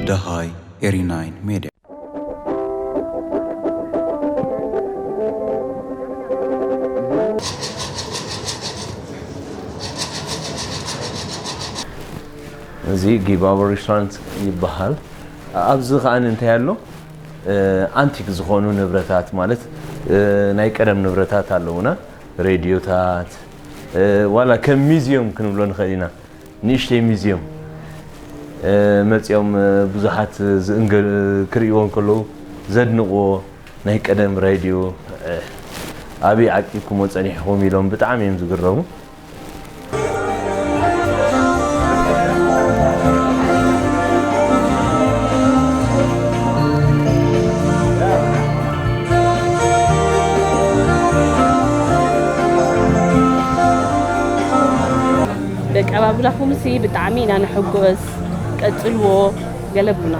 ደሃይ ኤሪ ናይን ሜድያ። እዚ ጊባቦ ሬስቶራንት ይበሃል። ኣብዚ ከኣ እንታይ ኣሎ? እ፣ ኣንቲክ ዝኾኑ ንብረታት ማለት፣ እ፣ ናይ ቀደም ንብረታት ኣለዉና። ሬድዮታት፣ እ፣ ዋላ ከም ሚዝዮም ክንብሎ ንኽእል ኢና። ንእሽተይ ሚዝዮም፣ እ፣ መጺኦም፣ እ፣ ብዙሓት ዝእንገ-፣ ክርእይዎ እንከለዉ ዘድንቕዎ ናይ ቀደም ሬድዮ፣ እ፣ ኣበይ ዓቂብኩሞ ጸኒሕኩም ኢሎም ብጣዕሚ እዮም ዝግረሙ። በቀባብላኹምሲ ብጣዕሚ ኢና ንሕጎስ፣ ቀጽልዎ፣ ገለቡና።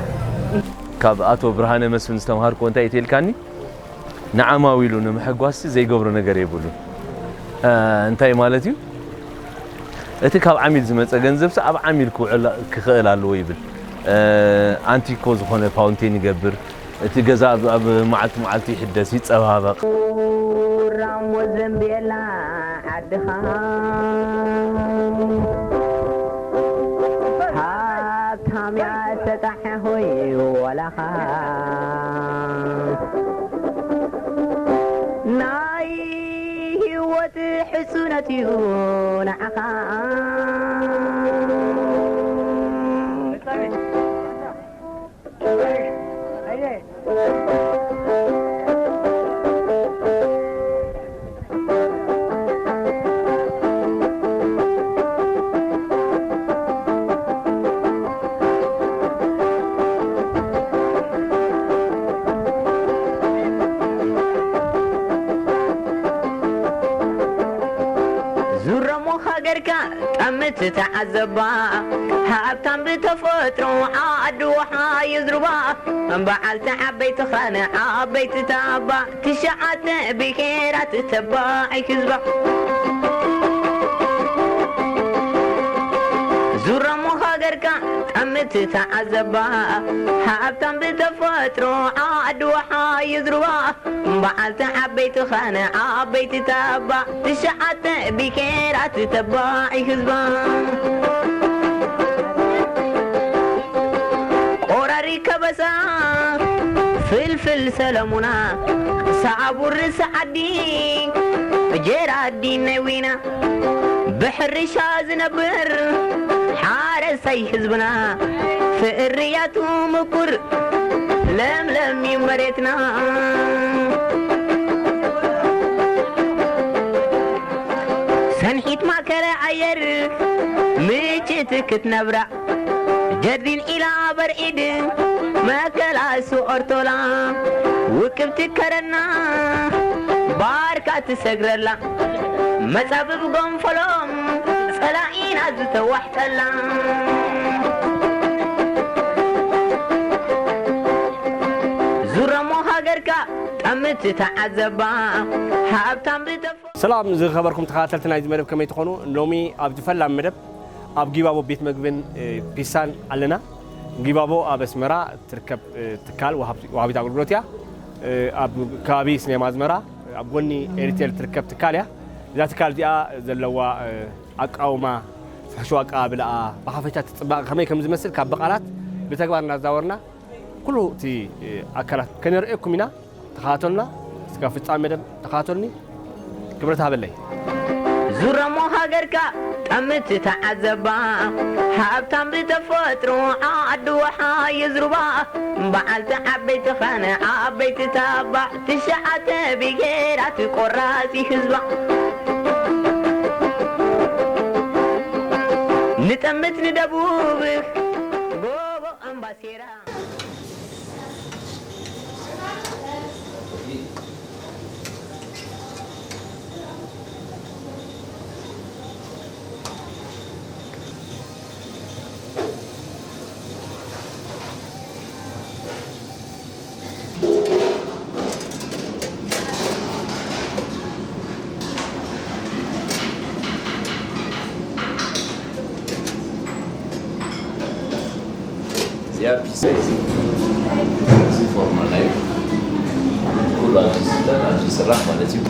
ካብ ኣቶ ብርሃነ መስፍን ዝተምሃርኩዎ እንታይ እዩ ተልካኒ? ንዓማዊሉ ንምሕጓስሲ ዘይገብሮ ነገር የብሉን። እ፣ እንታይ ማለት እዩ? እቲ ካብ ዓሚል ዝመጸ ገንዘብሲ ኣብ ዓሚል ክውዕል ክኽእል ኣለዎ ይብል። እ፣ ኣንቲኮ ዝኾነ ፋውንቴን ይገብር። እቲ ገዛ ኣብ፣ ኣብ መዓልቲ መዓልቲ ይሕደስ፣ ይጸባበቕ። ራሞ ዘንቤላ ዓድኻ ሃብታም እያ ተጣሐ ሆይ ወላኻ ናይ ህይወት ሕሱነት እዩ ንዓኻ። ዙረሞ ሃገርካ ጠምት ተዓዘባ፣ ሃብታም ብተፈጥሮ ዓዲ ውሓ ይዝርባ፣ በዓልቲ ዓበይቲ ኻነ ዓበይቲ ታባ፣ ትሽዓተ ብሄራት ተባዒ ህዝባ። ዙረሞ ሃገርካ ጠምት ተዓዘባ፣ ሃብታም ብተፈጥሮ ዓዲ ውሓ ይዝርባ፣ በዓልቲ ዓበይቲ ኻነ ዓበይቲ ታባ፣ ትሽዓተ ብሄራት ተባዒ ህዝባ። ቆራሪ ከበሳ ፍልፍል ሰለሙና፣ ሳዕቡር ሰዓዲ ጀራዲ ናይ ዊና፣ ብሕርሻ ዝነብር ሓረሳይ ህዝብና፣ ፍርያቱ ምቁር ለምለም እዩ መሬትና። ሰንሒት ማእከለ ኣየር ምጭት ክትነብራ፣ ጀርዲን ኢላ በርዒድ መከላሱ ኦርቶላ፣ ውቅብቲ ከረና ባርካ ትሰግረላ፣ መጻብብ ጎንፈሎም ጸላኢና ዝተዋሕጠላ። ዙረሞ ሃገርካ ጠምት ተዓዘባ፣ ሃብታም ብተፈ- ሰላም ዝኸበርኩም ተኸታተልቲ ናይዚ መደብ፣ ከመይ ትኾኑ? ሎሚ ኣብዚ ፈላሚ መደብ ኣብ ጊባቦ ቤት መግብን፣ እ፣ ፒሳን ኣለና። ጊባቦ ኣብ ኣስመራ ትርከብ፣ እ፣ ትካል ወሃብ-፣ ወሃቢት ኣገልግሎት እያ። እ፣ ኣብ ከባቢ ሲኔማ ኣዝመራ ኣብ ጎኒ ኤሪቴል ትርከብ ትካል እያ። እዛ ትካል እዚኣ ዘለዋ፣ እ፣ ኣቃውማ፣ ፍሕሹ ኣቀባብላኣ፣ ብሓፈሻ እቲ ጽባቐ ከመይ ከም ዝመስል ካብ ብቓላት ብተግባር እናዛወርና ኩሉ እቲ፣ እ፣ ኣካላት ከነርእየኩም ኢና። ተኸታተሉና። እስከ ፍጻሜ መደብ ተኸታተሉኒ። ክብረት ሃበለይ። ዙረሞ ሃገርካ ጠምት ተዓዘባ፣ ሃብታም ብተፈጥሮ ዓዲ ውሓ ይዝርባ፣ በዓልቲ ዓበይቲ ኻነ ዓበይቲ ታባ፣ ትሽዓተ ብሄራት ቆራሲ ህዝባ። ንጠምት ንደቡብ ጎቦ ኣምባሴራ። ያ ፒስ እዚ ፎርማል ናይ ኩሉ ኣብዚ ዝስራሕ ማለት እዩ።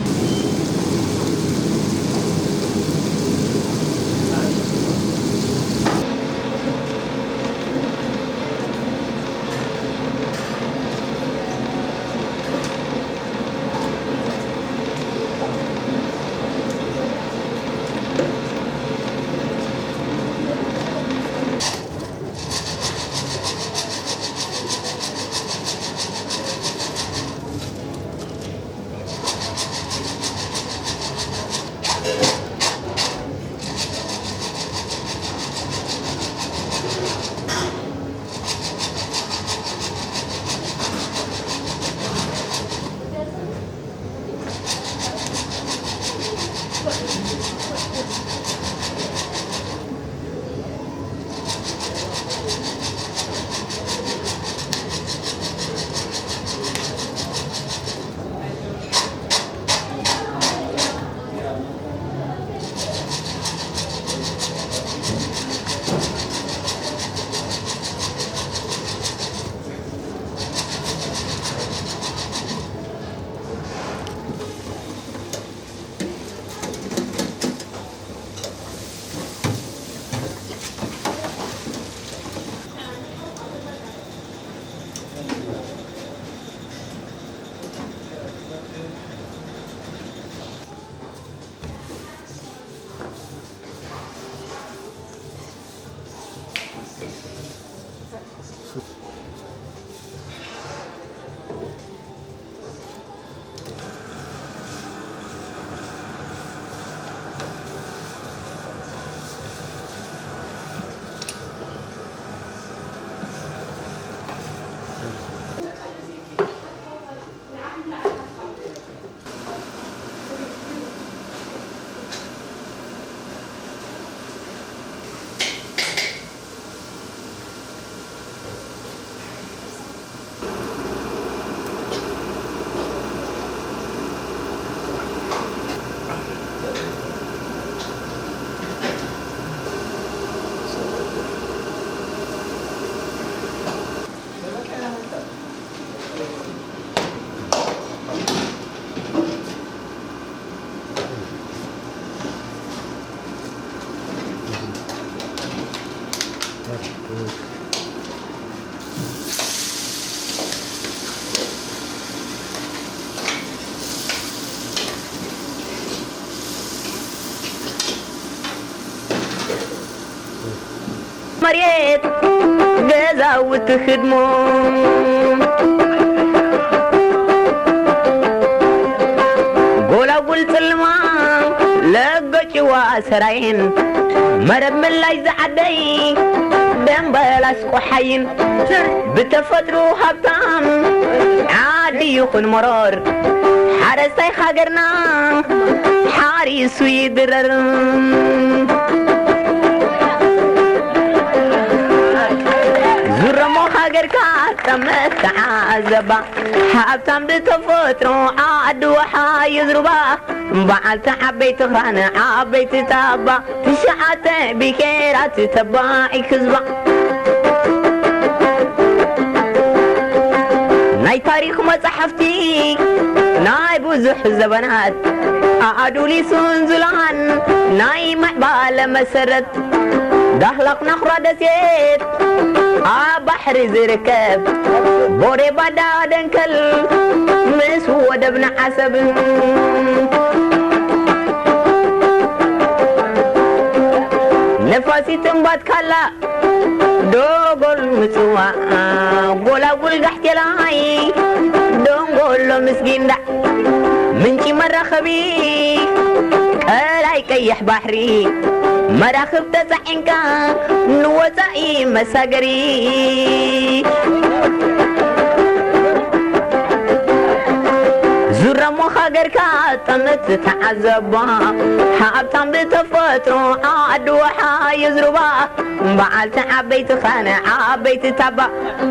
መሬት ገዛውቲ ህድሞ ጎላጉል ጽልማ ለገጭዋ ሰራየን መረብ ምላሽ ዝዓደይ ደንበላስ ቆሓይን ብተፈጥሮ ሃብታም ዓዲ ይኹን መሮር ሓረስታይ ሃገርና ሓሪሱ ይድረር። ዙረሞ ሃገርካ ጠመት ተዓዘባ ሃብታም ብተፈጥሮ ዓዲ ወሓ ይዝሩባ በዓልቲ ዓበይቲ ኽራን ዓበይቲ ታባ ትሽዓተ ብሄራት ተባዒ ህዝባ ናይ ታሪኽ መጻሕፍቲ ናይ ብዙሕ ዘበናት ኣዱሊሱን ዙላን ናይ ምዕባለ መሰረት ዳህላክ ናኹራ ደሴት ኣብ ባሕሪ ዝርከብ ቦሬ ባዳ ደንከል ምስ ወደብና ዓሰብ ነፋሲት እምባት ካላ ዶጎል ምጽዋ ጎላጉል ጋሕቴላይ ደንጎሎ ምስ ጊንዳዕ ምንጪ መራኸቢ ቀላይ ቀይሕ ባሕሪ መራኽብ ተጻዒንካ ንወጻኢ መሳገሪ ዙረሞ ሃገርካ ጠመት ተዓዘባ ሃብታም ብተፈጥሮ ዓዲ ወሓ ይዝሩባ በዓልቲ ዓበይቲ ኻነ ዓበይቲ ታባ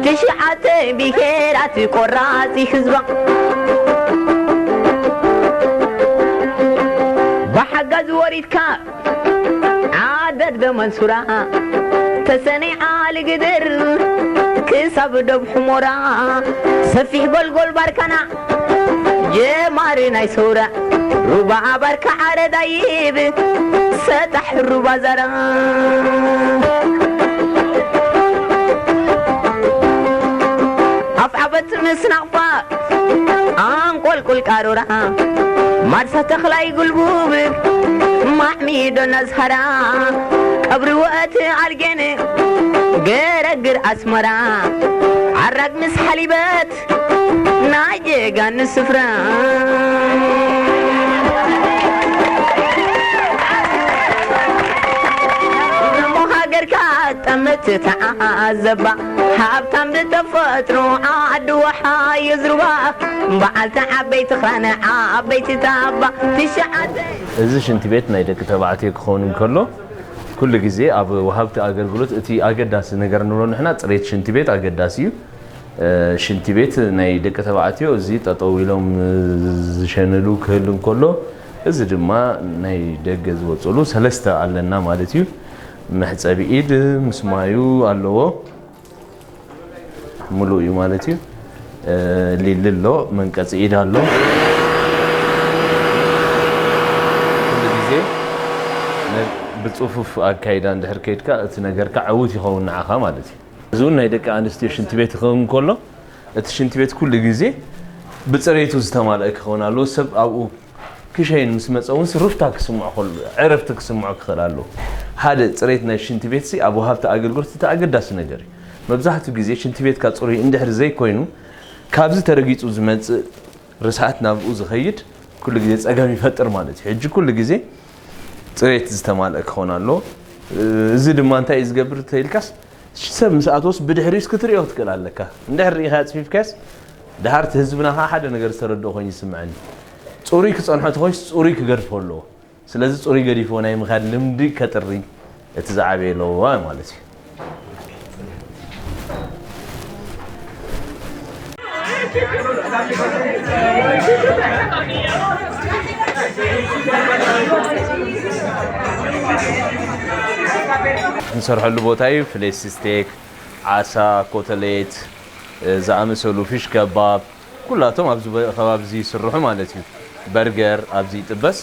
ትሽዓተ ብሄራት ቆራፂ ህዝባ ብሓጋዝ ወሪድካ ዓደድ በመንሱራ ተሰነይ ዓሊ ግድር ክሳብ ዶብ ሕሞራ ሰፊሕ ጎልጎል ባርካና ጀማሪ ናይ ሰውራ ሩባ ባርካ ዓረዳይብ ሰጣሕ ሩባ ዛራ ኣፍዓበት ምስ ናቕፋ ኣንቆልቁል ቃሮራ ማርሳ ተኽላይ ጉልቡብ ማዕሚዶ ነዝሃራ ቀብሪ ወእት ኣልጌን ገረግር ኣስመራ ዓራግ ምስ ሓሊበት ናይ ጀጋኑ ስፍራ እሞ ሃገርካ ጠምት ተዓዘባ ሃብታም ብተፈጥሮ ዓዲ ወሓዮ ዝሩባ በዓልቲ ዓበይቲ ኽራነ ዓበይቲ ታባ ትሽዓተ እዚ ሽንቲ ቤት ናይ ደቂ ተባዕትዮ ክኸውን እንከሎ ኩሉ ግዜ ኣብ ወሃብቲ ኣገልግሎት እቲ ኣገዳሲ ነገር ንብሎ ንሕና ጽሬት ሽንቲ ቤት ኣገዳሲ እዩ። ሽንቲ ቤት ናይ ደቂ ተባዕትዮ እዚ ጠጠው ኢሎም ዝሸንሉ ክህሉ እንከሎ እዚ ድማ ናይ ደገ ዝወፅሉ ሰለስተ ኣለና ማለት እዩ። መሕፀቢ ኢድ ምስ ማዩ ኣለዎ። ሙሉእ እዩ ማለት እዩ። ሊሊ ኣሎ፣ መንቀፂ ኢድ ኣሎ። ኩሉ ግዜ ብፅፉፍ ኣካይዳ እንድሕር ከይድካ እቲ ነገርካ ዕዉት ይኸውን ንዓኻ ማለት እዩ። እዚ እውን ናይ ደቂ ኣንስትዮ ሽንቲ ቤት ክኸውን ከሎ እቲ ሽንቲ ቤት ኩሉ ግዜ ብፅሬቱ ዝተማልአ ክኸውን ኣለዎ። ሰብ ኣብኡ ክሸይን ምስ መፀ እውን ሩፍታ ክስምዖ ከሎ ዕረፍቲ ክስምዖ ክኽእል ኣለዎ። ሓደ ፅሬት ናይ ሽንቲ ቤት ሲ ኣብ ወሃብቲ ኣገልግሎት እቲ ኣገዳሲ ነገር እዩ። መብዛሕትኡ ግዜ ሽንቲ ቤትካ ፅሩይ እንድሕር ዘይኮይኑ ካብዚ ተረጊፁ ዝመፅእ ርስሓት ናብኡ ዝኸይድ ኩሉ ግዜ ፀገም ይፈጥር ማለት እዩ። ሕጂ ኩሉ ግዜ ፅሬት ዝተማልአ ክኸውን ኣለዎ። እዚ ድማ እንታይ እዩ ዝገብር ተይልካስ ሰብ ምስ ኣተወስ ብድሕሪኡስ ክትሪኦ ክትክእል ኣለካ። እንድሕር ርኢኻ ኣፅፊፍካስ ድሓር እቲ ህዝብና ከዓ ሓደ ነገር ዝተረድኦ ኮይኑ ይስምዐኒ። ፅሩይ ክፀንሖ ተኾይስ ፅሩይ ክገድፎ ኣለዎ። ስለዚ ፅሩይ ገዲፍዎ ናይ ምኻድ ልምዲ ከጥሪ እቲ ዝዓበየ ኣለዎ ማለት እዩ። እንሰርሐሉ ቦታ እዩ። ፍሌስ ስቴክ፣ ዓሳ፣ ኮተሌት ዝኣመሰሉ፣ ፊሽ ከባብ ኩላቶም ኣብዚ ከባቢ እዚ ይስርሑ ማለት እዩ። በርገር ኣብዚ ይጥበስ።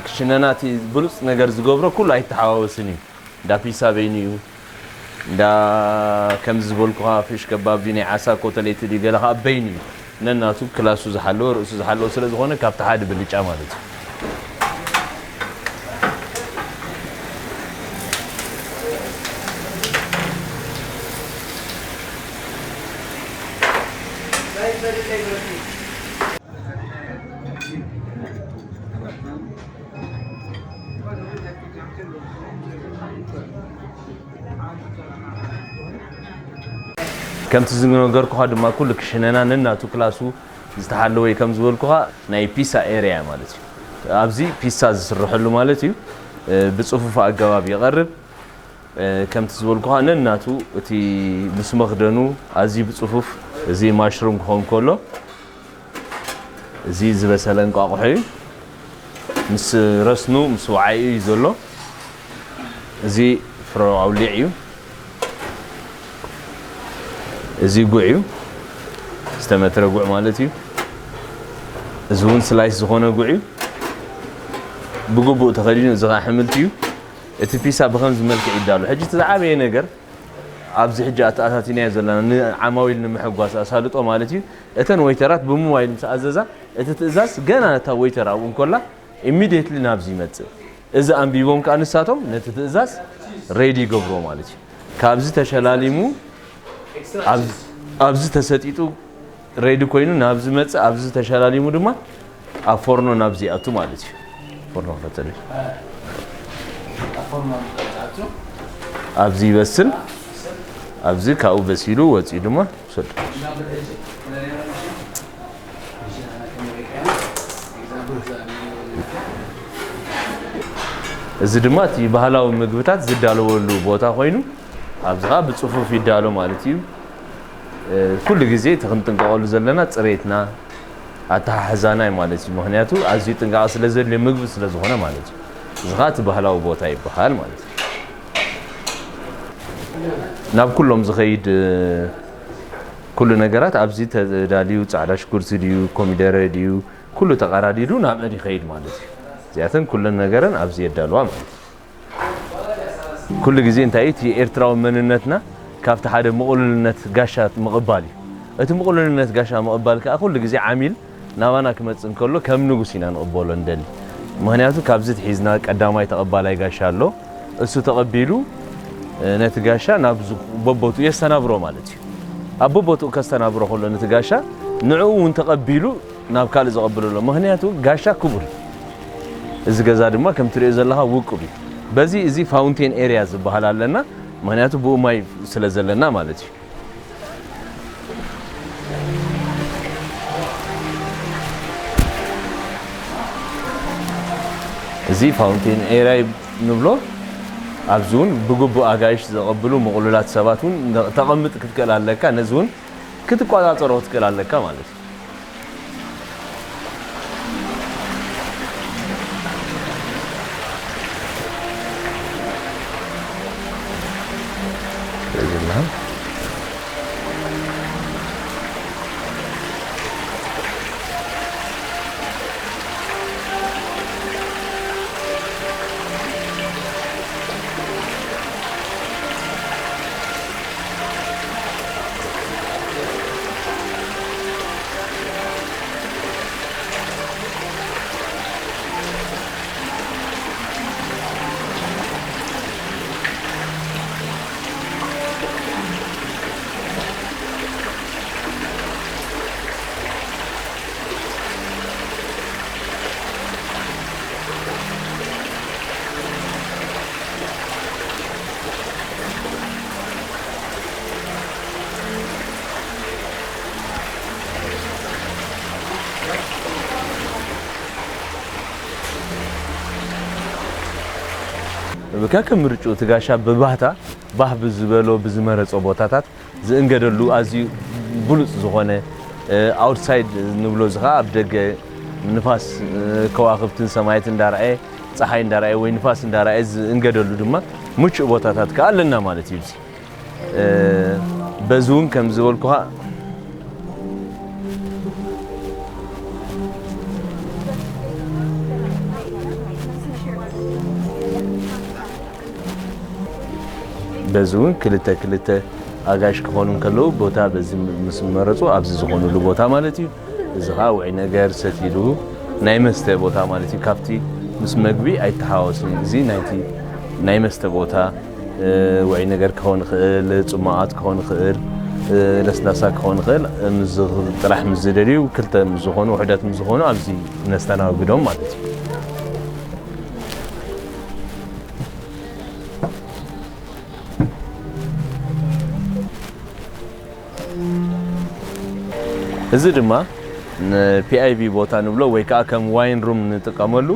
ክሽነና እቲ ብሉፅ ነገር ዝገብሮ ኩሉ ኣይተሓዋወስን እዩ። እንዳ ፒሳ በይኑ እዩ። እንዳ ከምዚ ዝበልኩኻ ፊሽ ከባብ ድዩ ናይ ዓሳ ኮተሌት ድዩ ገለ ከዓ በይኑ እዩ። ነናቱ ክላሱ ዝሓለወ ርእሱ ዝሓለወ ስለ ዝኾነ ካብቲ ሓደ ብልጫ ማለት እዩ። ከምቲ ዝነገርኩኻ ድማ ኩሉ ክሽነና ነናቱ ክላሱ ዝተሓለወ እዩ። ከም ዝበልኩኻ ናይ ፒሳ ኤርያ ማለት እዩ። ኣብዚ ፒሳ ዝስርሐሉ ማለት እዩ። ብፅፉፍ ኣገባብ ይቐርብ። ከምቲ ዝበልኩኻ ነናቱ እቲ ምስ መኽደኑ ኣዝዩ ብፅፉፍ እዚ ማሽሩም ክኸውን ከሎ እዚ ዝበሰለ እንቋቑሖ እዩ። ምስ ረስኑ ምስ ወዓዩ እዩ ዘሎ። እዚ ፍረ ኣውሊዕ እዩ። እዚ ጉዕ እዩ። ዝተመትረ ጉዕ ማለት እዩ። እዚ እውን ስላይስ ዝኾነ ጉዕ እዩ። ብግቡእ ተኸዲኑ እዚ ከዓ ሕምልቲ እዩ። እቲ ፒሳ ብኸምዚ መልክዕ ይዳሎ። ሕጂ እቲ ዝዓበየ ነገር ኣብዚ ሕጂ ኣተኣታቲናዮ ዘለና ንዓማዊል ንምሕጓስ ኣሳልጦ ማለት እዩ። እተን ወይተራት ብሞባይል ምስ ኣዘዛ እቲ ትእዛዝ ገና ነታ ወይተር ኣብኡ እንኮላ ኢሚድየትሊ ናብዚ ይመጽእ። እዚ ኣንቢቦም ከኣ ንሳቶም ነቲ ትእዛዝ ሬዲ ይገብርዎ ማለት እዩ። ካብዚ ተሸላሊሙ ኣብዚ ተሰጢጡ ሬዲ ኮይኑ ናብዚ መጽእ ኣብዚ ተሸላሊሙ ድማ ኣብ ፎርኖ ናብዚ ይኣቱ ማለት እዩ። ፎርኖ ፈተሪ ኣብዚ ይበስል። ኣብዚ ካብኡ በሲሉ ወፂኡ ድማ ውሰዱ። እዚ ድማ እቲ ባህላዊ ምግብታት ዝዳለወሉ ቦታ ኮይኑ፣ ኣብዚ ከዓ ብፅፉፍ ይዳሎ ማለት እዩ። ኩሉ ግዜ እቲ ክንጥንቀቐሉ ዘለና ፅሬትና፣ ኣተሓሕዛና እዩ ማለት እዩ። ምክንያቱ ኣዝዩ ጥንቃቐ ስለ ዘድልዮ ምግቢ ስለ ዝኾነ ማለት እዩ። እዚ ከዓ እቲ ባህላዊ ቦታ ይበሃል ማለት እዩ። ናብ ኩሎም ዝኸይድ ኩሉ ነገራት ኣብዚ ተዳልዩ፣ ፃዕዳ ሽጉርቲ ድዩ፣ ኮሚደረ ድዩ፣ ኩሉ ተቐራዲዱ ናብአን ይኸይድ ማለት እዩ። እዚኣተን ኩለን ነገረን ኣብዚ የዳልዋ ማለት እዩ። ኩሉ ግዜ እንታይ እዩ እቲ ኤርትራዊ መንነትና ካብቲ ሓደ ምቕሉልነት ጋሻ ምቕባል እዩ። እቲ ምቕሉልነት ጋሻ ምቕባል ከዓ ኩሉ ግዜ ዓሚል ናባና ክመጽእ እንከሎ ከም ንጉስ ኢና ንቕበሎ እንደሊ። ምኽንያቱ ካብዚ ትሒዝና ቀዳማይ ተቐባላይ ጋሻ ኣሎ። እሱ ተቐቢሉ ነቲ ጋሻ ናብ በቦቱ የስተናብሮ ማለት እዩ። ኣብ በቦቱ ከስተናብሮ ከሎ ነቲ ጋሻ ንዕኡ እውን ተቐቢሉ ናብ ካልእ ዘቐብሎ ኣሎ። ምኽንያቱ ጋሻ ክቡር እዩ። እዚ ገዛ ድማ ከም ትሪኦ ዘለኻ ውቁብ እዩ። በዚ እዚ ፋውንቴን ኤርያ ዝበሃል ኣለና። ምኽንያቱ ብኡ ማይ ስለ ዘለና ማለት እዩ። እዚ ፋውንቴን ኤርያ ንብሎ። ኣብዚ እውን ብግቡእ ኣጋይሽ ዘቐብሉ ምቕሉላት ሰባት እውን ተቐምጥ ክትክእል ኣለካ። ነዚ እውን ክትቆጻጸሮ ክትክእል ኣለካ ማለት እዩ። ከከም ምርጭኡ እቲ ጋሻ ብባህታ ባህ ብዝበሎ ብዝመረጾ ቦታታት ዝእንገደሉ ኣዝዩ ብሉጽ ዝኾነ ኣውትሳይድ ንብሎ እዚ ኸዓ ኣብ ደገ ንፋስ ከዋኽብትን ሰማያት እንዳረኣየ ጸሓይ እንዳረኣየ ወይ ንፋስ እንዳረኣየ ዝእንገደሉ ድማ ምቹእ ቦታታት ከኣ ኣለና ማለት እዩ። በዚ እውን ከም ዝበልኩኻ በዚ እውን ክልተ ክልተ ኣጋይሽ ክኾኑ እንከለዉ ቦታ በዚ ምስ መረፁ ኣብዚ ዝኾኑሉ ቦታ ማለት እዩ። እዚ ኸዓ ውዒ ነገር ሰቲሉ ናይ መስተ ቦታ ማለት እዩ። ካብቲ ምስ መግቢ ኣይተሓዋወስን። እዚ ናይቲ ናይ መስተ ቦታ ውዒ ነገር ክኸውን ይኽእል፣ ጽማቓት ክኸውን ይኽእል፣ ለስላሳ ክኸውን ይኽእል። ጥራሕ ምስ ዝደልዩ ክልተ ምስ ዝኾኑ ውሑዳት ምስ ዝኾኑ ኣብዚ ነስተናግዶም ማለት እዩ። እዚ ድማ ንፒኣይቪ ቦታ ንብሎ ወይ ከዓ ከም ዋይን ሩም ንጥቀመሉ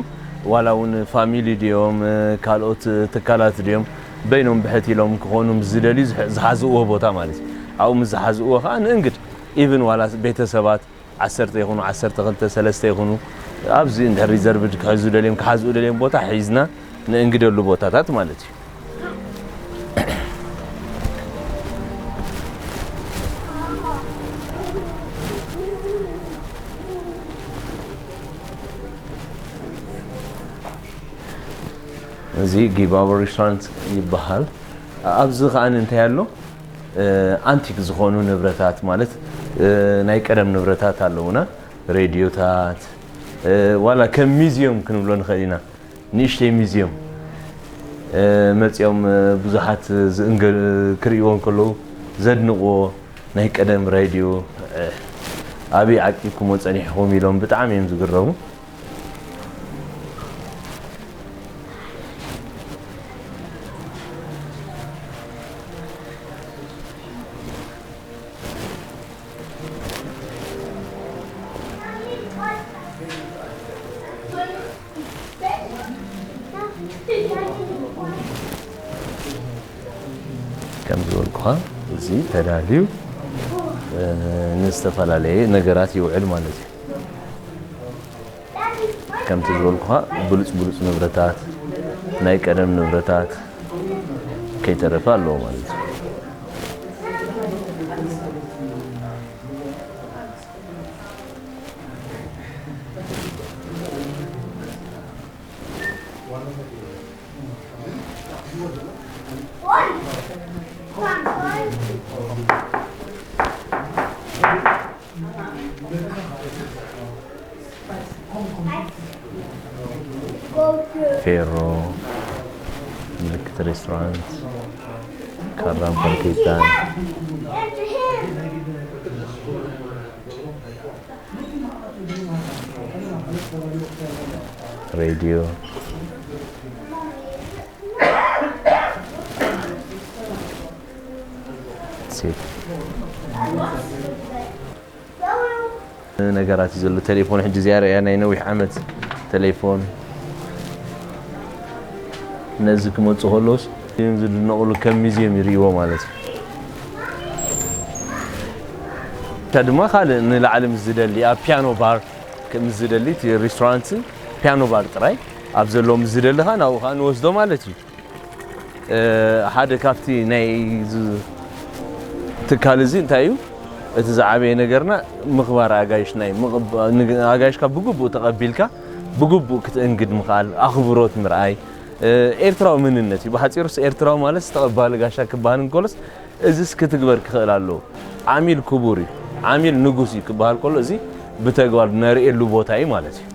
ዋላ እውን ፋሚሊ ድዮም ካልኦት ትካላት ድዮም በይኖም ብሕት ኢሎም ክኾኑ ምስ ዝደልዩ ዝሓዝእዎ ቦታ ማለት እዩ። ኣብኡ ምስ ዝሓዝእዎ ከዓ ንእንግድ ኢቭን ዋላ ቤተሰባት ዓሰርተ ይኹኑ ዓሰርተ ክልተ ሰለስተ ይኹኑ ኣብዚ እንድሕር ሪዘርቭድ ክሕዙ ደልዮም ክሓዝኡ ደልዮም ቦታ ሒዝና ንእንግደሉ ቦታታት ማለት እዩ። እዚ ጊባቦ ሬስቶራንት ይበሃል። ኣብዚ ከኣ እንታይ ኣሎ? ኣንቲክ ዝኾኑ ንብረታት ማለት ናይ ቀደም ንብረታት ኣለውና፣ ሬድዮታት ዋላ ከም ሚዝዮም ክንብሎ ንኽእል ኢና። ንእሽተይ ሚዝዮም መፂኦም ብዙሓት ክርእይዎ እንከለዉ ዘድንቕዎ ናይ ቀደም ሬድዮ ኣበይ ዓቂብኩሞ ፀኒሕኩም ኢሎም ብጣዕሚ እዮም ዝግረሙ። ከም ዝበልኩኻ፣ እዚ ተዳልዩ፣ እ፣ ንዝተፈላለየ ነገራት ይውዕል ማለት እዩ። ከምቲ ዝበልኩኻ፣ ብሉጽ ብሉጽ ንብረታት፣ ናይ ቀደም ንብረታት ከይተረፈ ኣለዎ ማለት እዩ። ፌሮ፣ ምልክት ሬስቶራንት፣ ካራን ፋርኬታን፣ ሬድዮ፣ ሴት ነገራት እዩ ዘሎ። ቴሌፎን ሕጂ እዚኣ ርኣያ፣ ናይ ነዊሕ ዓመት ቴሌፎን። ነዚ ክመፁ ከለውስ እዮም ዝድነቑሉ፣ ከም ሚዝየም ይርእይዎ ማለት እዩ። እታ ድማ ካልእ ንላዕሊ ምስ ዝደሊ፣ ኣብ ፒያኖ ባር ምስ ዝደሊ፣ እቲ ሬስቶራንት ፒያኖ ባር ጥራይ ኣብ ዘለዎ ምስ ዝደሊ ኸዓ ናብኡ ኸዓ ንወስዶ ማለት እዩ። እ፣ ሓደ ካብቲ ናይ ዝ-፣ ትካል እዚ እንታይ እዩ? እቲ ዝዓበየ ነገርና ምኽባር ኣጋይሽ፣ ናይ ምቕባ-፣ ን-፣ ኣጋይሽካ ብግቡእ ተቐቢልካ ብግቡእ ክትእንግድ ምኽኣል፣ ኣኽብሮት ምርኣይ፣ እ፣ ኤርትራዊ መንነት እዩ። ብሓጺሩስ ኤርትራዊ ማለትስ ተቐባሊ ጋሻ ክበሃል እንከሎስ እዚስ ክትግበር ክኽእል ኣለዎ። ዓሚል ክቡር እዩ፣ ዓሚል ንጉስ እዩ ክበሃል ከሎ እዚ ብተግባር ነርእየሉ ቦታ እዩ ማለት እዩ።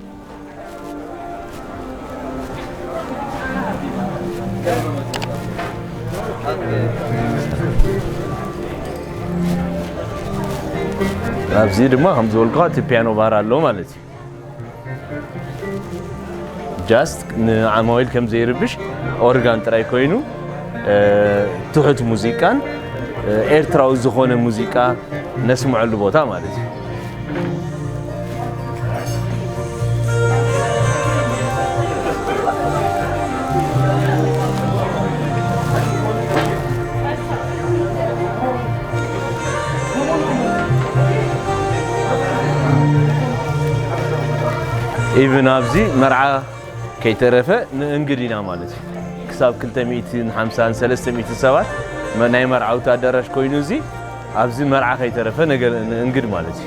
ኣብዚ ድማ ከም ዝበልኩኻ እቲ ፒያኖ ባር ኣሎ ማለት እዩ። ጃስት ንዓማዊል ከም ዘይርብሽ ኦርጋን ጥራይ ኮይኑ፣ እ፣ ትሑት ሙዚቃን፣ እ፣ ኤርትራዊ ዝኾነ ሙዚቃ ነስምዐሉ ቦታ ማለት እዩ። ኢቭን ኣብዚ መርዓ ከይተረፈ ንእንግድ ኢና ማለት እዩ። ክሳብ ክልተ ሚእትን ሓምሳን ሰለስተ ሚእትን ሰባት መ-፣ ናይ መርዓውቲ ኣዳራሽ ኮይኑ እዚ ኣብዚ መርዓ ከይተረፈ ነገር ንእንግድ ማለት እዩ።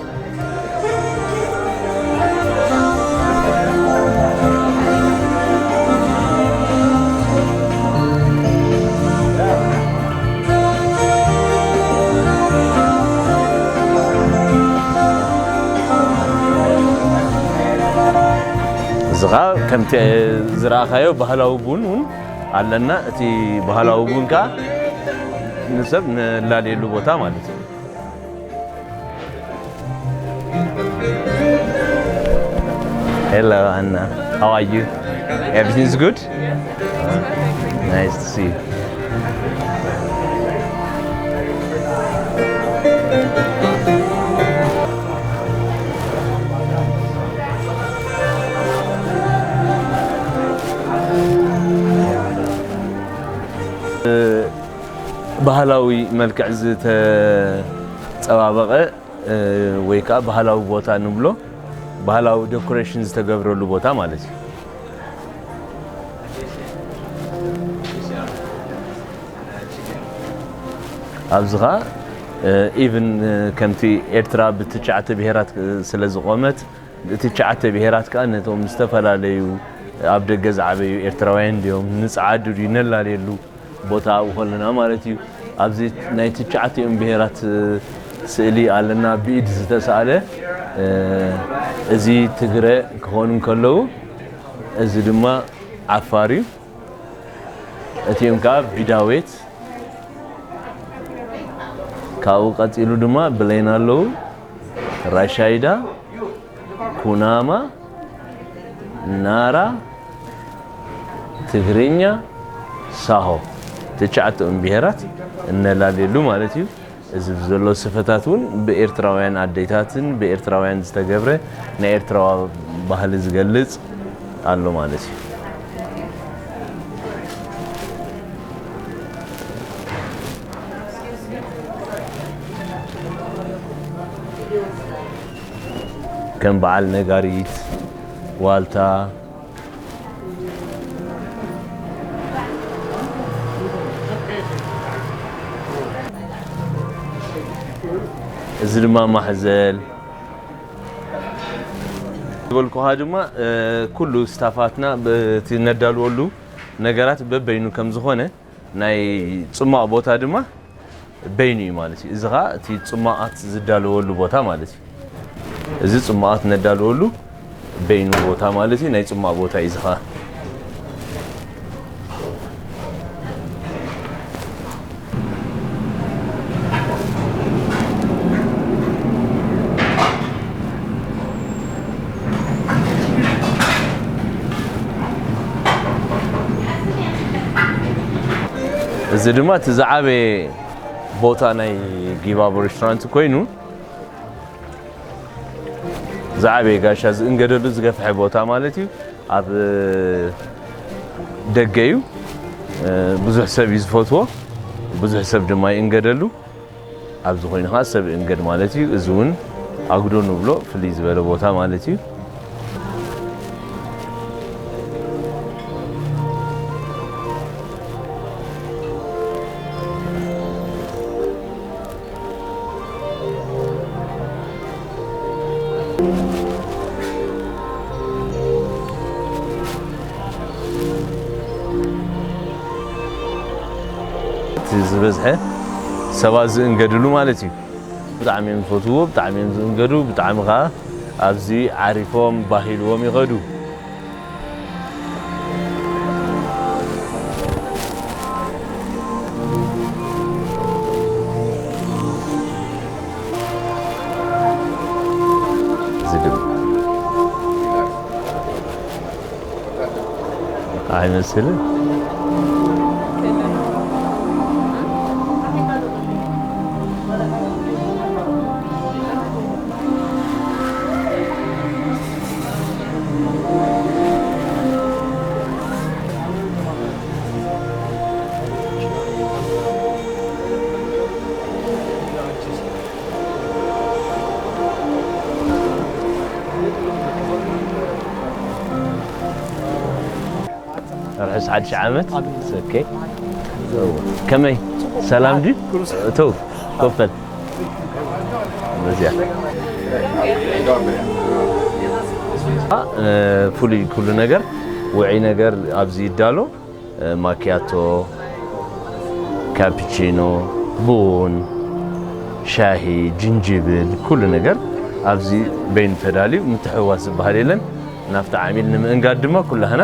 እዚ ኸኣ ከምቲ ዝረኣኻዮ ባህላዊ ቡን እውን ኣለና። እቲ ባህላዊ ቡን ከኣ ንሰብ ንላለየሉ ቦታ ማለት እዩ። Hello, Anna. How are you? Everything's good? Nice to see you. ባህላዊ መልክዕ ዝተጸባበቐ፣ እ፣ ወይ ከኣ ባህላዊ ቦታ ንብሎ፣ ባህላዊ ዴኮሬሽን ዝተገብረሉ ቦታ ማለት እዩ። ኣብዚ ኸኣ፣ እ፣ ኢቭን፣ እ፣ ከምቲ ኤርትራ ብትሽዓተ ብሄራት፣ እ፣ ስለ ዝቖመት፣ እቲ ትሽዓተ ብሄራት ከኣ ነቶም ዝተፈላለዩ ኣብ ደገ ዝዓበዩ ኤርትራውያን ድዮም፣ ንጸዓዱ ድዩ፣ ነላለየሉ ቦታ ኣብኡ ከለና ማለት እዩ። ኣብዚ ናይ ትሽዓቲኦም ብሄራት ስእሊ ኣለና፣ ብኢድ ዝተሳእለ። እዚ ትግረ ክኾኑ እንከለዉ፣ እዚ ድማ ዓፋር እዩ። እቲኦም ከኣ ቢዳዌት። ካብኡ ቀጺሉ ድማ ብሌን ኣለዉ፣ ራሻይዳ፣ ኩናማ፣ ናራ፣ ትግርኛ፣ ሳሆ፣ ትሽዓተኦም ብሄራት እነላልየሉ ማለት እዩ። እዚ ዘሎ ስፈታት እውን ብኤርትራውያን ኣዴታትን ብኤርትራውያን ዝተገብረ ናይ ኤርትራዋ ባህሊ ዝገልጽ ኣሎ ማለት እዩ። ከም በዓል ነጋሪት፣ ዋልታ፣ እዚ ድማ ማሕዘል ዝበልኩኻ ድማ፣ እ፣ ኩሉ ስታፋትና በቲ ነዳልወሉ ነገራት በበይኑ ከም ዝኾነ፣ ናይ ጽማቕ ቦታ ድማ በይኑ እዩ ማለት እዩ። እዚ ኸኣ እቲ ጽማቓት ዝዳለወሉ ቦታ ማለት እዩ። እዚ ጽማቓት ነዳለወሉ በይኑ ቦታ ማለት እዩ። ናይ ጽማቕ ቦታ እዩ እዚ ኸኣ። እዚ ድማ እቲ ዝዓበየ ቦታ ናይ ጊባቦ ሬስቶራንት ኮይኑ፣ ዝዓበየ ጋሻ ዝእንገደሉ ዝገፍሐ ቦታ ማለት እዩ። ኣብ ደገ እዩ። ብዙሕ ሰብ እዩ ዝፈትዎ፣ ብዙሕ ሰብ ድማ ይእንገደሉ። ኣብዚ ኮይኑ ከዓ ሰብ እእንገድ ማለት እዩ። እዚ እውን ኣጉዶ ንብሎ፣ ፍልይ ዝበለ ቦታ ማለት እዩ። እቲ ዝበዝሐ ሰባት ዝእንገድሉ ማለት እዩ። ብጣዕሚ እዮም ዝፈትውዎ፣ ብጣዕሚ እዮም ዝእንገዱ፣ ብጣዕሚ ከዓ ኣብዚ ዓሪፎም ባሂልዎም ይኸዱ። ዝድብ ኣይመስልን። ርሑስ ሓድሽ ዓመት። ኦኬ። ከመይ? ሰላም ድዩ? እተው፣ ኮፍ በል። በዚያ። እ፣ ፍሉይ ኩሉ ነገር፣ ውዑይ ነገር ኣብዚ ይዳሎ። እ፣ ማኪያቶ፣ ካፒቺኖ፣ ቡን፣ ሻሂ፣ ጅንጅብል፣ ኩሉ ነገር ኣብዚ በይኑ ተዳልዩ፣ ምትሕውዋስ ዝበሃል የለን። ናብቲ ዓሚል ንምእንጋድ ድማ ኩላህና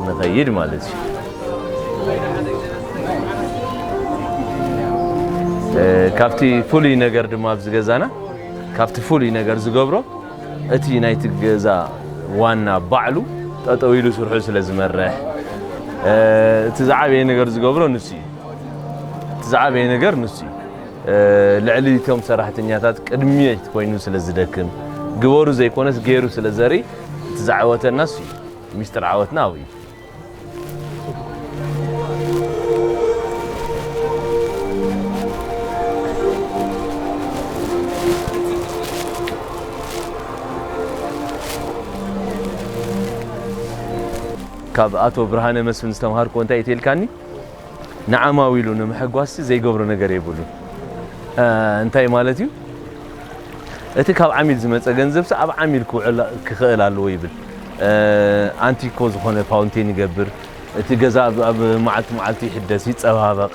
ንኸይድ ማለት እዩ። እ፣ ካብቲ ፍሉይ ነገር ድማ ኣብዚ ገዛና፣ ካብቲ ፍሉይ ነገር ዝገብሮ፣ እቲ ናይቲ ገዛ ዋና ባዕሉ ጠጠው ኢሉ ስርሑ ስለ ዝመርሕ፣ እ፣ እቲ ዝዓበየ ነገር ዝገብሮ ንሱ እዩ። እቲ ዝዓበየ ነገር ንሱ እዩ። እ፣ ልዕሊ እቶም ሰራሕተኛታት ቅድሚት ኮይኑ ስለ ዝደክም፣ ግበሩ ዘይኮነስ ገይሩ ስለ ዘርኢ፣ እቲ ዝዓወተና እሱ እዩ። ሚስጥር ዓወትና ኣብኡ እዩ። ካብ ኣቶ ብርሃነ መስፍን ዝተምሃርኩዎ እንታይ እዩ ተልካኒ? ንዓማዊሉ ንምሕጓስሲ ዘይገብሮ ነገር የብሉን። እ፣ እንታይ ማለት እዩ? እቲ ካብ ዓሚል ዝመጸ ገንዘብሲ ኣብ ዓሚል ክውዕል ክኽእል ኣለዎ ይብል። እ፣ ኣንቲኮ ዝኾነ ፋውንቴን ይገብር። እቲ ገዛ ኣብ፣ ኣብ መዓልቲ መዓልቲ ይሕደስ፣ ይጸባበቕ።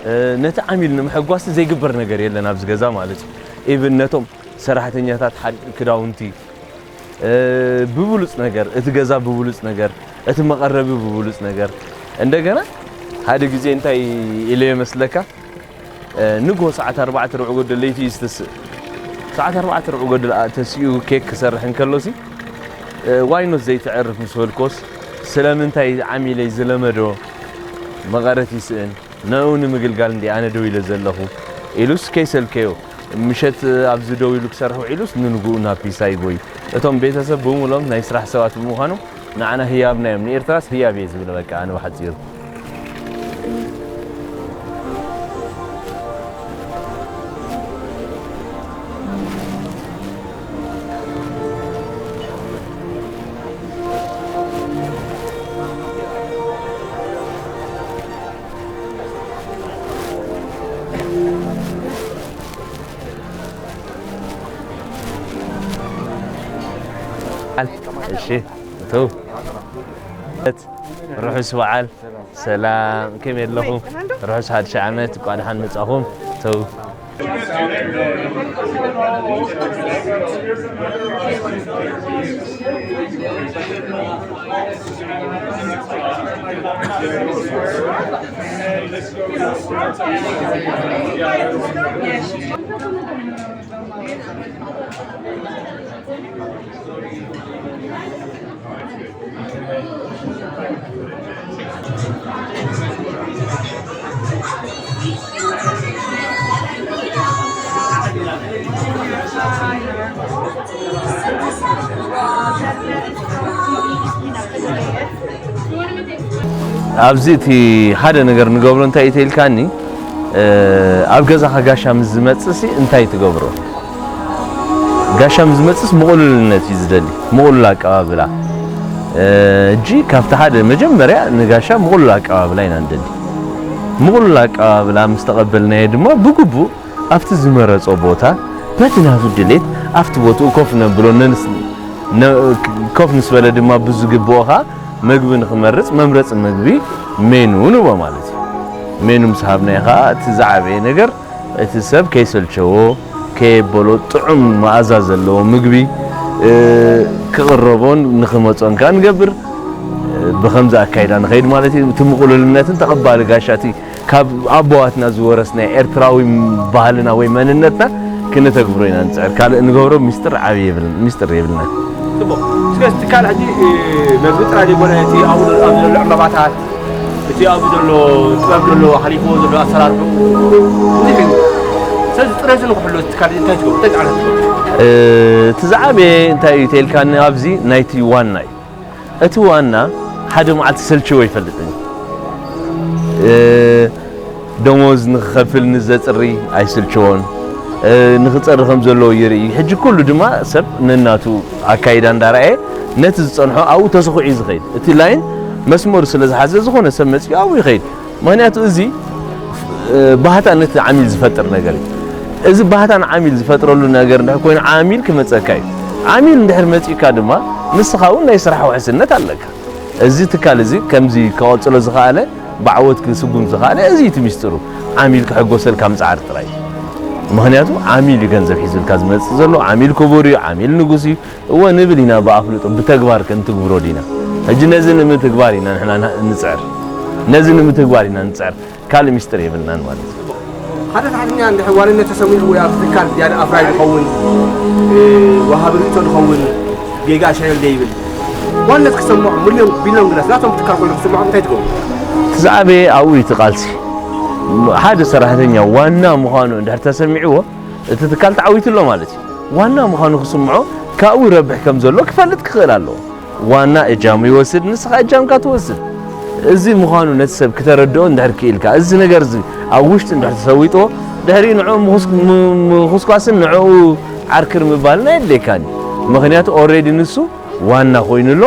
እ፣ ነቲ ዓሚል ንምሕጓስሲ ዘይግበር ነገር የለን ኣብዚ ገዛ ማለት እዩ። ኢቭን ነቶም ሰራሕተኛታት ሓድ-፣ ክዳውንቲ፣ እ፣ ብብሉጽ ነገር፣ እቲ ገዛ ብብሉጽ ነገር፣ እቲ መቐረቢ ብብሉጽ ነገር። እንደገና ሓደ ግዜ እንታይ ኢለ ይመስለካ? እ፣ ንግሆ ሰዓት ኣርባዕተ ርብዒ ጎደል ለይቲ እዩ ዝተስእ። ሰዓት ኣርባዕተ ርብዒ ጎደል ኣ-፣ ተሲኡ ኬክ ክሰርሕ እንከሎሲ፣ እ፣ ዋይ ኖት ዘይተዕርፍ ምስ በልኮስ፣ ስለምንታይ ዓሚለይ ዝለመዶ መቐረት ይስእን? ንዕኡ ንምግልጋል እንዲ ኣነ ደው ኢለ ዘለኹ ኢሉስ ከይሰልከዮ፣ ምሸት ኣብዚ ደው ኢሉ ክሰርሕ ውዒሉስ ንንግኡ ናብ ፒሳ ይጎይ። እቶም ቤተሰብ ብምሎም ናይ ስራሕ ሰባት ብምዃኖም ንዓና ህያብና እዮም፣ ንኤርትራስ ህያብ እየ ዝብል፣ በቃ ኣነ ብሓጺሩ። እሺ፣ እቱ ርሑስ በዓል ሰላም፣ ከመይ ኣለኹም? ርሑስ ሓድሽ ዓመት፣ እንኳዕ ደሓን መጻኹም። እቱ ኣብዚ እቲ ሓደ ነገር ንገብሮ እንታይ እዩ ተኢልካኒ፣ እ፣ ኣብ ገዛኻ ጋሻ ምስ ዝመጽእሲ እንታይ ትገብሮ? ጋሻ ምስ ዝመጽእስ ምቕሉልነት እዩ ዝደሊ፣ ምቕሉል ኣቀባብላ። እ፣ እጂ ካብቲ ሓደ መጀመርያ ንጋሻ ምቕሉል ኣቀባብላ ኢና ንደሊ። ምቕሉል ኣቀባብላ ምስ ተቐበልናዮ ድማ ብግቡእ ኣብቲ ዝመረጾ ቦታ በቲ ናቱ ድሌት ኣብቲ ቦትኡ ኮፍ ነብሎ፣ ነንስ-፣ ነ-፣ ኮፍ ምስ በለ ድማ ብዝግብኦ ኸኣ መግቢ ንኽመርጽ መምረጺ መግቢ ሜኑ ንቦ ማለት እዩ። ሜኑ ምስ ሃብናዮ ኸኣ እቲ ዝዓበየ ነገር እቲ ሰብ ከይሰልቸዎ፣ ከየበሎ ጥዑም መኣዛ ዘለዎ ምግቢ፣ እ፣ ክቕረቦን ንኽመጾን ከኣ ንገብር። እ፣ ብኸምዚ ኣካይዳ ንኸይድ ማለት እዩ። እቲ ምቕሉልነትን ተቐባሊ ጋሻ እቲ ካብ ኣቦዋትና ዝወረስናዮ ኤርትራዊ ባህልና ወይ መንነትና ክነተግብሮ ኢና ንጽዕር። ካልእ እንገብሮ ሚስጥር ዓቢ የብልን-፣ ሚስጥር የብልናን። ጽቡቕ። እስከ እቲ ትካል ሕጂ፣ እ፣ መግቢ ጥራይ ዘይኮነ እቲ ኣብኡ ዘሎ፣ ኣብዚ ዘሎ ዕምባባታት፣ እቲ ኣብኡ ዘሎ ጥበብ ዘሎ ሓሊፍዎ ዘሎ ኣሰራርሑ ብዙሕ እዩ። ስለዚ ጽሬቱ ንኽሕሎ እቲ ትካል እንታይ ትገብሩ? እንታይ ጻዕሪ ትገብሩ? እ፣ እቲ ዝዓበየ እንታይ እዩ ተልካኒ ኣብዚ ናይቲ ዋና እዩ። እቲ ዋና ሓደ መዓልቲ ሰልችዎ ኣይፈልጥን። እ፣ ደሞዝ ንኽኸፍል ንዘጽሪ ኣይስልችዎን። እ፣ ንኽጸሪ ከም ዘለዎ ይርኢ። ሕጂ ኩሉ ድማ ሰብ ነናቱ ኣካይዳ እንዳረኣየ ነቲ ዝጸንሖ ኣብኡ ተሰኹዑ እዩ ዝኸይድ። እቲ ላይን መስመሩ ስለ ዝሓዘ ዝኾነ ሰብ መጺኡ ኣብኡ ይኸይድ። ምኽንያቱ እዚ፣ እ፣ ባህታ ነቲ ዓሚል ዝፈጥር ነገር እዩ። እዚ ባህታ ንዓሚል ዝፈጥረሉ ነገር እንድሕር ኮይኑ ዓሚል ክመጸካ እዩ። ዓሚል እንድሕር መጺእካ ድማ ንስኻ እውን ናይ ስራሕ ውሕስነት ኣለካ። እዚ ትካል እዚ ከምዚ ክቐጽሎ ዝኸኣለ፣ ብዓወት ክስጉም ዝኸኣለ፣ እዚ እዩ እቲ ሚስጥሩ። ዓሚል ክሕጎሰልካ ምጽዓር ጥራይ እዩ። ምኽንያቱ ዓሚል እዩ ገንዘብ ሒዙልካ ዝመጽእ ዘሎ። ዓሚል ክቡር እዩ፣ ዓሚል ንጉስ እዩ። እወ ንብል ኢና ብኣፍልጦ፣ ብተግባር ከ እንትግብሮ ዲና? ሕጂ ነዚ ንምትግባር ኢና ንሕና ና-፣ ንጽዕር። ነዚ ንምትግባር ኢና ንጽዕር። ካልእ ሚስጥር የብልናን ማለት እዩ። ሓደ ሰራሕተኛ እንድሕር ዋንነት ተሰሚዑ ወይ ኣብ ትካል ዝያዳ ኣፍራይ ዝኸውን፣ እ፣ ወሃቢ ርእይቶ ዝኸውን ጌጋ ሻየል ደይብል ዋንነት ክሰምዖ ሚልዮን ቢልዮን ግናስ ናቶም ትካል ኮይኑ ክስምዖም እንታይ ትገብሩ? እቲ ዝዓበየ ኣብኡ እዩ እቲ ቃልሲ። ሓደ ሰራሕተኛ ዋና ምዃኑ እንድሕር ተሰሚዕዎ እቲ ትካል ተዓዊቱ ኣሎ ማለት እዩ። ዋና ምዃኑ ክስምዖ ካብኡ ይረብሕ ከም ዘሎ ክፈልጥ ክኽእል ኣለዎ። ዋና እጃሙ ይወስድ፣ ንስኻ እጃምካ ትወስድ። እዚ ምዃኑ ነቲ ሰብ ክተረድኦ እንድሕር ክኢልካ፣ እዚ ነገር እዚ ኣብ ውሽጢ እንድሕር ተሰዊጥዎ፣ ድሕሪኡ ንዕኡ ምኹስ-፣ ም-፣ ምኹስኳስን ንዕኡ ዓርክር ምባልን ኣየድልየካን እዩ። ምኽንያቱ ኦልሬዲ ንሱ ዋና ኮይኑ ኣሎ።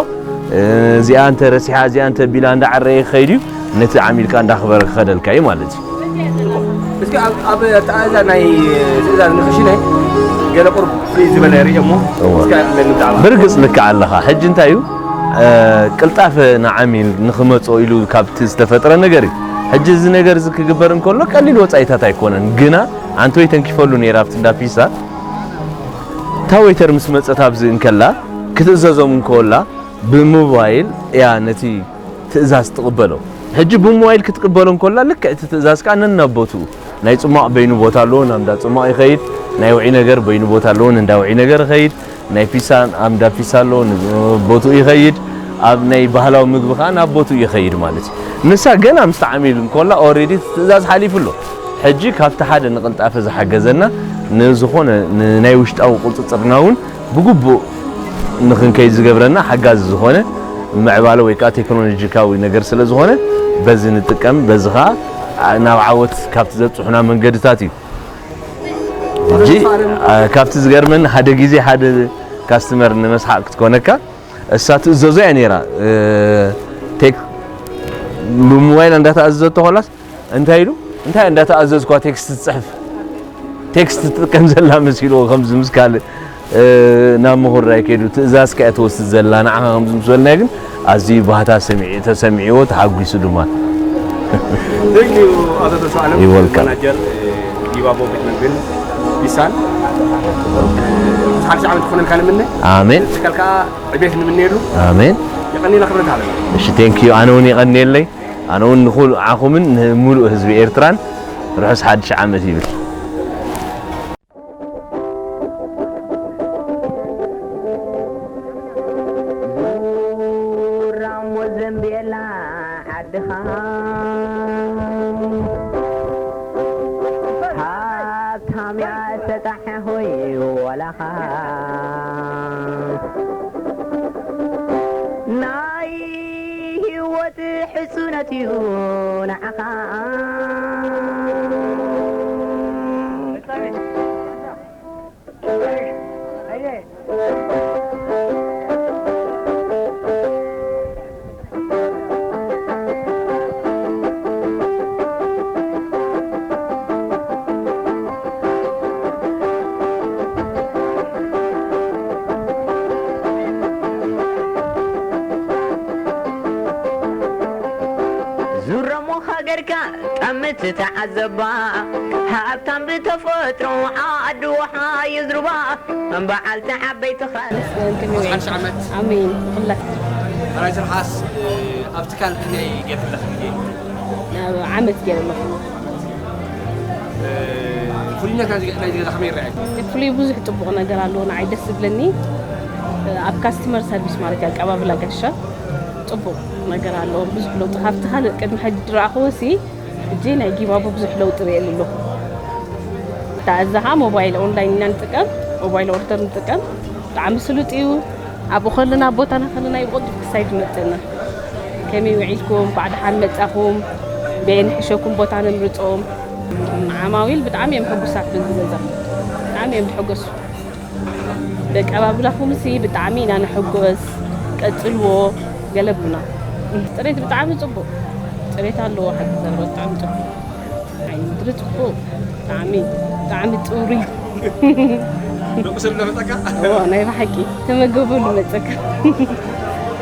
እዚኣ እንተ ረሲሓ፣ እዚኣ እንተ ቢላ እንዳዓረየ ክኸይድ እዩ። ነቲ ዓሚልካ እንዳኽበረ ክኸደልካ እዩ ማለት እዩ። እስኪ ኣብ፣ ኣብ ኣተኣእዛ ናይ ትእዛዝ ንኽሽነ ገለ ቁሩብ ፍልይ ዝበለ ርእየ እሞ፣ እወ። እስኪ ኣለኒ ብዛዕባ። ብርግጽ ልክዕ ኣለኻ። ሕጂ እንታይ እዩ፣ እ፣ ቅልጣፈ ንዓሚል ንኽመጾ ኢሉ ካብቲ ዝተፈጥረ ነገር እዩ። ሕጂ እዚ ነገር እዚ ክግበር እንከሎ ቀሊል ወጻኢታት ኣይኮነን። ግና ኣንቶይ ተንኪፈሉ ነይራ ኣብቲ እንዳ ፒሳ። እታ ዌይተር ምስ መጸት ኣብዚ እንከላ ክትእዘዞም እንከላ ብሞባይል እያ ነቲ ትእዛዝ ትቕበሎ። ሕጂ ብሞባይል ክትቅበሎ እንከላ ልክዕ እቲ ትእዛዝ ከኣ ነናብ ቦትኡ ናይ ጽሟቕ በይኑ ቦታ ኣለዎ፣ ናብ እንዳ ጽሟቕ ይኸይድ፣ ናይ ውዒ ነገር በይኑ ቦታ ኣለዎ፣ ንእንዳ ውዒ ነገር ይኸይድ፣ ናይ ፒሳ ኣብ እንዳ ፒሳ ኣለዎ፣ ንቦትኡ ይኸይድ፣ ኣብ ናይ ባህላዊ ምግቢ ከኣ ናብ ቦትኡ ይኸይድ ማለት እዩ። ንሳ ገና ምስ ተዓሚሉ እንከላ ኦልሬዲ እቲ ትእዛዝ ሓሊፉ ኣሎ። ሕጂ ካብቲ ሓደ ንቕልጣፈ ዝሓገዘና ንዝኾነ ን-፣ ናይ ውሽጣዊ ቁጽጽርና እውን ብግቡእ ንኽንከይድ ዝገብረና ሓጋዚ ዝኾነ ምዕባለ ወይ ከዓ ቴክኖሎጂካዊ ነገር ስለ ዝኾነ በዚ ንጥቀም፣ በዚ ከዓ ናብ ዓወት ካብቲ ዘብጽሑና መንገድታት እዩ። ሕጂ፣ አ፣ ካብቲ ዝገርመኒ ሓደ ግዜ ሓደ ካስትመር ንመስሓቕ ክትኮነካ እሳ ትእዘዞ እያ ነይራ። እ፣ ቴክ-፣ ብሞባይል እንዳተኣዘዘቶ ኮላስ እንታይ ኢሉ? እንታይ እንዳተኣዘዝኳ ቴክስት ትጽሕፍ? ቴክስት ትጥቀም ዘላ መሲልዎ ከምዚ ምስ ካልእ። ናብ ምኹራይ ከይዱ ትእዛዝ ከኣ ትወስድ ዘላ ንዓኻ ከምዚ ምስ በልናዮ ግን ኣዝዩ ባህታ ሰሚዑ ተሰሚዕዎ ተሓጒሱ ድማ። Thank you ኣቶ ተስፋዓለም። You're welcome. ማናጀር ጊባቦ ቤት መግብን ቢሳን ሓድሽ ዓመት ክኾነልካ ንምነ። ኣሜን ትካል ከዓ ዕቤት ንምነየሉ። ኣሜን። የቐኒና ክብረት ኣለና። እሺ thank you ኣነ እውን የቐንየለይ። ኣነ እውን ንኹልዓኹምን ንሙሉእ ህዝቢ ኤርትራን ርሑስ ሓድሽ ዓመት ይብል። ዙራሞ ዘንቤላ ዓድኻ ሃብታም እያ ሰጣሕ ሆይ ወላኻ ናይ ህይወት ሕሱነት እዩ ንዓኻ። ዙረሞ ሃገርካ ጠምት ተዓዘባ ሃብታም ብተፈጥሮ ዓዲ ውሓ ይዝርባ በዓልቲ ዓበይቲ ኻል ሓድሽ ዓመት ኣሜን። ንኹላትና ራይ ስርሓስ ኣብ ትካል ክንደይ ገይርለኽ ግዜ ናብ ዓመት ገይረ ኣለኹ። ፍሉይነት ናይዚ ናይዚ ገዛ ከመይ ይረኣየካ? እቲ ፍሉይ ብዙሕ ጽቡቕ ነገር ኣለዎ። ንዓይ ደስ ዝብለኒ ኣብ ካስተመር ሰርቪስ ማለት እዩ፣ ኣቀባብላ ጋሻ ጽቡቕ ነገር ኣለዎ። ብዙሕ ለውጢ ካብቲ ካልእ ቅድሚ ሕጂ ዝረኣኽዎ ሲ እጂ ናይ ጊባቦ ብዙሕ ለውጢ ርእየሉ ኣለኹ። እታ እዛ ኸዓ ሞባይል ኦንላይን ኢና ንጥቀም፣ ሞባይል ኦርደር ንጥቀም። ብጣዕሚ ስሉጥ እዩ። ኣብኡ ከለና ኣብ ቦታና ከለና እዩ ብቕልጡፍ ክሳይድ ይመፀና። ከመይ ውዒልኩም፣ እንኳዕ ደሓን መፃኹም፣ በየን ሕሸኩም ቦታ ነምርፆም። ዓማዊል ብጣዕሚ እዮም ሕጉሳት በዚ ገዛ፣ ብጣዕሚ እዮም ዝሕጎሱ። በቀባብላኹምሲ ብጣዕሚ ኢና ንሕጎስ፣ ቀፅልዎ። ገለ ብሉና። ፅሬት ብጣዕሚ ፅቡቕ ፅሬት ኣለዎ። ሓቂ ዘረባ ብጣዕሚ ፅቡቕ። ኣይ ምድሪ ፅቡቕ ብጣዕሚ ብጣዕሚ ፅሩይ። ደቂ ሰብ ለመፀካ እዎ ናይ ብሓቂ ተመገበሉ መፀካ።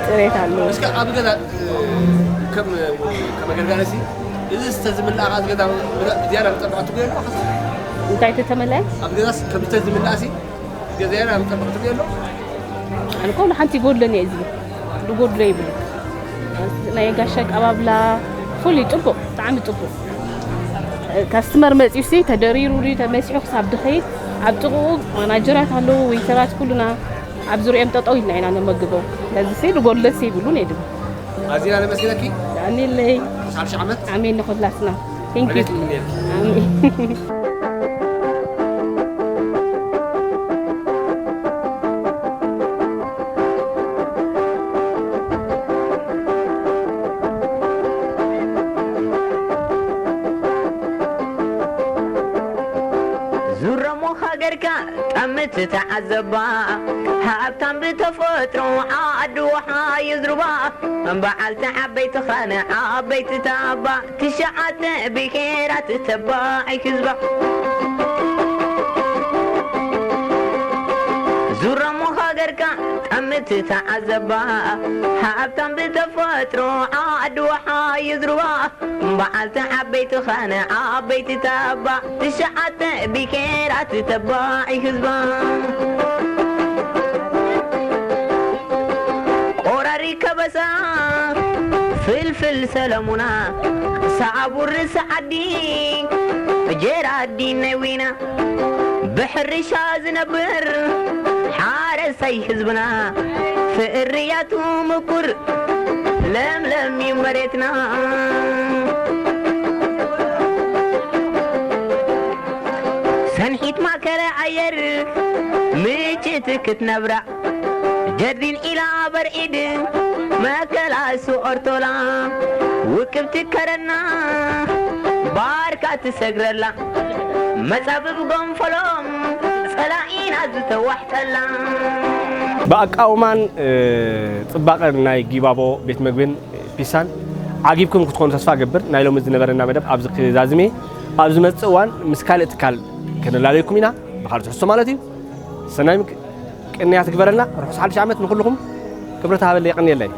ፅሬት ኣለዎ። እስከ ኣብ ገዛ ከም ከም ኣገልጋሊ ሲ እዚ ስተ ዝምላእ ካ ገዛ ዝያዳ ዝጠብቐ ትጎ ኣሎ እንታይ ተተመለየ? ኣብ ገዛ ከም ስተ ዝምላእ ሲ ገዛ ያዳ ዝጠብቐ ትጎ ኣሎ ኣነ ኮሉ ሓንቲ ይጎድለኒ እየ እዚ ዝጎድሎ ይብሉ። ናይ ጋሻ ኣቀባብላ ፍሉይ ፅቡቅ ብጣዕሚ ፅቡቅ። ካስተመር መፂኡ ሲ ተደሪሩ ድዩ ተመሲሑ ክሳብ ድኸይድ ኣብ ጥቕኡ ማናጀራት ኣለዉ፣ ዌይተራት ኩሉና ኣብ ዙሪኦም ጠጠው ኢልና ኢና ነመግቦም። ስለዚ ሲ ዝጎድለሲ ይብሉን የድም ኣዚና ነመስግነኪ። ዳኒለይ ሓድሽ ዓመት ኣሜን ንኹላትና። Thank you። ዕቤት ይምነየልኪ። ኣሜን። ዙረሞ ሃገርካ ጠምት ተዓዘባ ሃብታም ብተፈጥሮ ዓዲ ውሓ ይዝርባ በዓልቲ ዓበይቲ ኻነ ዓበይቲ ታባ ትሽዓተ ብሄራት ተባዒ ህዝባ ዙረሞ ሃገርካ ጠምት ተዓዘባ ሃብታም ብተፈጥሮ ዓዲ ውሓ ይዝርባ በዓልቲ ዓበይቲ ኻነ ዓበይቲ ታባ ትሽዓተ ብሄራት ተባዒ ህዝባ ቆራሪ ከበሳ ፍልፍል ሰለሙና ሳዕቡር ሰዓዲ ጀራዲ ነዊና ብሕርሻ ዝነብር ሓረሳይ ህዝብና ፍርያቱ ምቁር ለምለም እዩ መሬትና ሰንሒት ማእከለ ኣየር ምጭት ክትነብራ ጀርዲን ኢላ በርዒድ መከላሱ ኦርቶላ ውቅብቲ ከረና ባርካ ትሰግረላ መጻብብ ጎንፈሎም ጸላኢና ዝተዋሕጠላ ብኣቃውማን ጽባቐን ናይ ጊባቦ ቤት መግብን ፒሳን ዓጊብኩም ክትኾኑ ተስፋ ገብር። ናይ ሎሚ ዝነበረና መደብ ኣብዚ ክዛዝም እየ። ኣብ ዝመጽእ እዋን ምስ ካልእ ትካል ከነላለየኩም ኢና፣ ብኻልእ ትሕዝቶ ማለት እዩ። ሰናይ ምክ- ቅንያት ግበረልና። ርሑስ ሓድሽ ዓመት ንኹልኹም። ክብረት ሃበለይ፣ የቐንየለይ።